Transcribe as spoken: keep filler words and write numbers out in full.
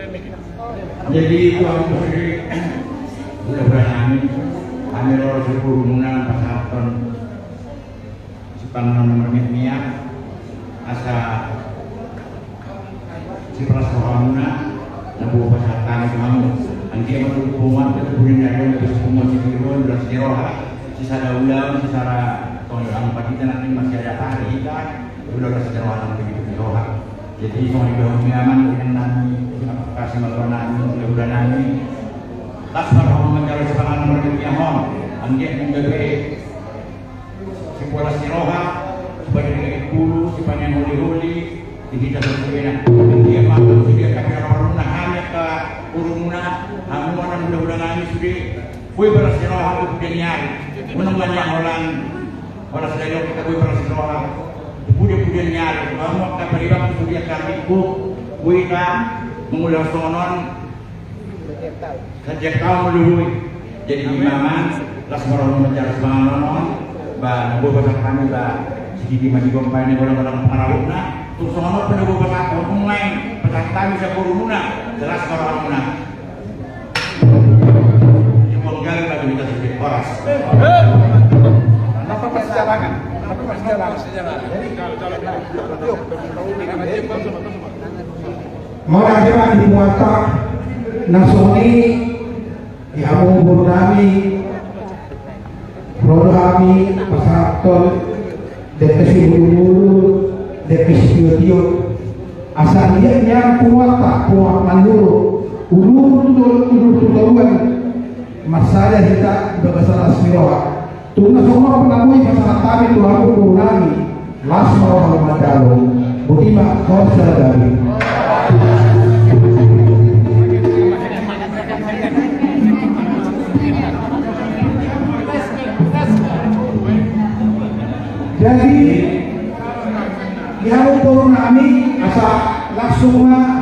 Jadi, Tuhan Guru, hula-hula nami, hami ro di rumuna pasahathon sipanganon na marmiak-miak, asa sipalas rohamuna na boi pasahat hami tu hamu. Anggiat ma tutu punguanta tu pudi na ro, tu punguan Sibiruan, ulaon ni roha, sisada ulaon, sisada tonga ni pandita, nanti masih ada pahari hita, ulaon ni roha nang begitu di roha. Jadi, songon i do hamu, amang, inang nami, angka simatuam nami, hula-hula nami. Las ma roha manjalo sipanganon na marmiak-miak on. Anggiat nunga be sipalas ni roha, sipaneang pulu, sipaneang holi-holi di hita saluhutna. Anggiat ma sude angka pinaparuna hami angka borumuna, hamu ma nang hula-hula nami sude. Boi palas ni roha tu pudi ni ari. Unang manjalo holan, holan sadari on hita boi palas ni roha tu pudi-pudi ni ari. Hamu angka pariban tu pudi, angka ringkot, boi hita mangula songon on. Setiap taon molo boi. Jadi, amang, las ma roha manjalo sipanganon on. Ba na boi pasahat hami, ba sididi ma digompa ni bola-bola pangarahutna. Tung songon on pe na boi pasahat, unang pasahat hami sian borumuna. Las ma rohamuna. Jadi, bonggal batu kita sedikit horas. Kenapa masih jalangan? Kenapa masih jalangan? Jadi, yuk. Mauliate ma di punguanta na songon i, di hamu boru nami, ro do hami pasahathon dengke sibulung-bulung, dengke sitio-tio. Asa anggiat nian punguanta, punguan Mandoro, udur tu, udur tu toruan, marsada hita di bagasan las ni roha. Tung na songon on pe na boi pasahat hami tu hamu boru nami, las ma roha manjalo. Boti ma, horas sada nami. Jadi, di hamu boru nami, asa langsung ma